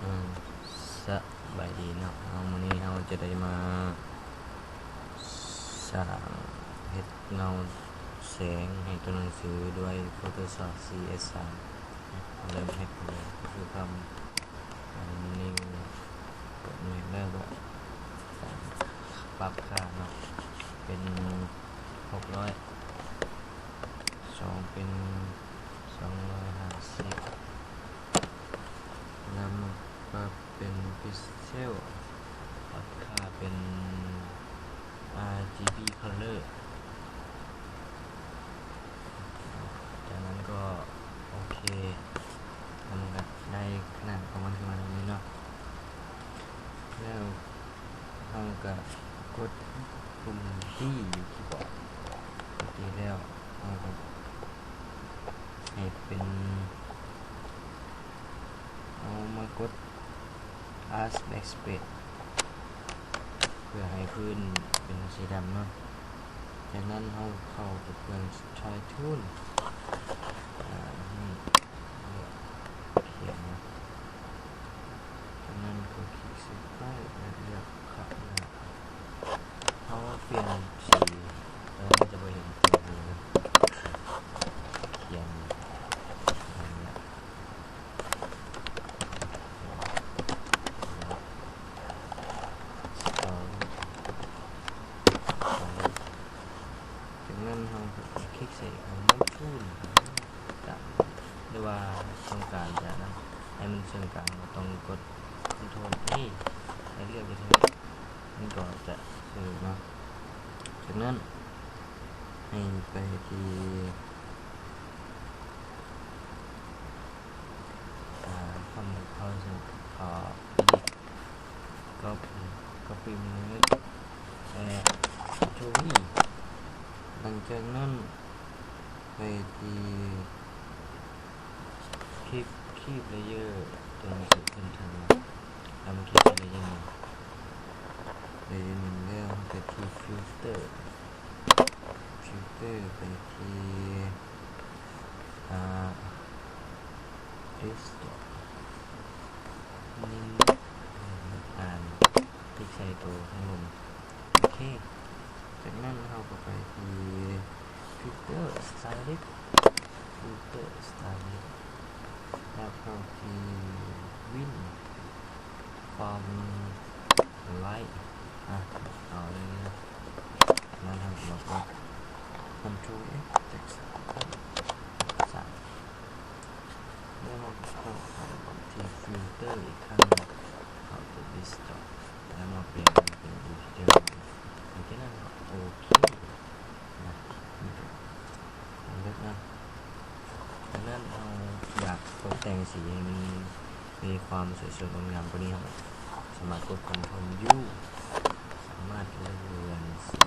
ອາ ສະບາຍດີເນາະ, ເອົາ ມື້ນີ້ເຮົາຈະໄດ້ມາສ້າງເຮັດເງົາແສງໃຫ້ຕົວໜັງສືດ້ວຍ Photoshop ສີ່ເອັດສາມ. ເລີ່ມເຮັດເລີຍ ຄືຄຳ New ເປີດ New ແລ້ວກໍປັບຄ່າເນາະ ເປັນຫົກຮ້ອຍ ສອງເປັນສອງຮ້ອຍຫ້າສິບ ແລ້ວມາປັບເປັນ Pixel ປັບຄ່າເປັນ RGB Color. ຈາກນັ້ນກໍໂອເຄ ແລ້ວມັນກໍໄດ້ຂະໜາດຂອງມັນຂຶ້ນມາແບບນີ້ເນາະ. ແລ້ວເຮົາກໍກົດປຸ່ມ D ຢູ່ຄີບອດ D ແລ້ວເຮົາກໍໃຫ້ເປັນ ເຮົາມາກົດ Arc Backspace ເພື່ອໃຫ້ພື້ນເປັນສີດຳເນາະ. ຈາກນັ້ນເຮົາເຂົ້າໄປເຄື່ອງ Style Tool ອາ ນີ້ ເລືອກຂຽນເນາະ. ຈາກນັ້ນກົດຄລິກໃສ່ປ້າຍ ແລະ ເລືອກຂະໜາດ. ເຮົາປ່ຽນສີ ແລ້ວມັນຈະບໍ່ເຫັນຕົວເລີຍ. ຂຽນ ຈາກນັ້ນເຮົາກໍຄລິກໃສ່ Normal Tool ຕາມ ຫຼືວ່າຕ້ອງການຈະນັ້ນ ໃຫ້ມັນເຊີງກາງ ກໍຕ້ອງກົດ Ctrl A ໃຫ້ເລືອກຢູ່ເທິງ ມັນກໍຈະເຊີງເນາະ. ຈາກນັ້ນໃຫ້ໄປທີ່ ອາ ຄອມເຮົາເຂົ້າ Edit ກໍ Copy Image ແລະ Ctrl V. ຫຼັງຈາກນັ້ນໄປທີ່ Keep Keep Layer ຕົວໜັງສືຂຶ້ນເທິງເນາະ ແລ້ວມາຄລິກໃສ່ Layer ໜຶ່ງ Layer ໜຶ່ງ ແລ້ວໄປທີ່ Filter Filter ໄປທີ່ ອາ Desktop ໜຶ່ງ ອາ ຄລິກໃສ່ໂຕຂ້າງບົນ. ໂອເຄ ຈາກນັ້ນເຮົາກໍໄປທີ່ Filter Stylus Filter Stylus ແລ້ວເຂົ້າທີ່ Win Form Light ອາ ເອົາເລີຍເນາະ. ນັ້ນເຮົາກໍມາກົດ Ctrl F ຈາກສາມ ສາມ ແລ້ວເຮົາກໍເຂົ້າໄປທີ່ Filter ອີກຄັ້ງໜຶ່ງ ເຂົ້າທີ່ Desktop ແລ້ວມາປ່ຽນເປັນ Digital ຫຼັງຈາກນັ້ນກໍໂອເຄນະ. ນີ້ກໍສຳເລັດນະ. ຈາກນັ້ນເຮົາຢາກຕົກແຕ່ງສີໃຫ້ມັນມີຄວາມສວຍສດງົດງາມກວ່ານີ້ ເຮົາສາມາດກົດ Ctrl U ສາມາດເລື່ອນສີ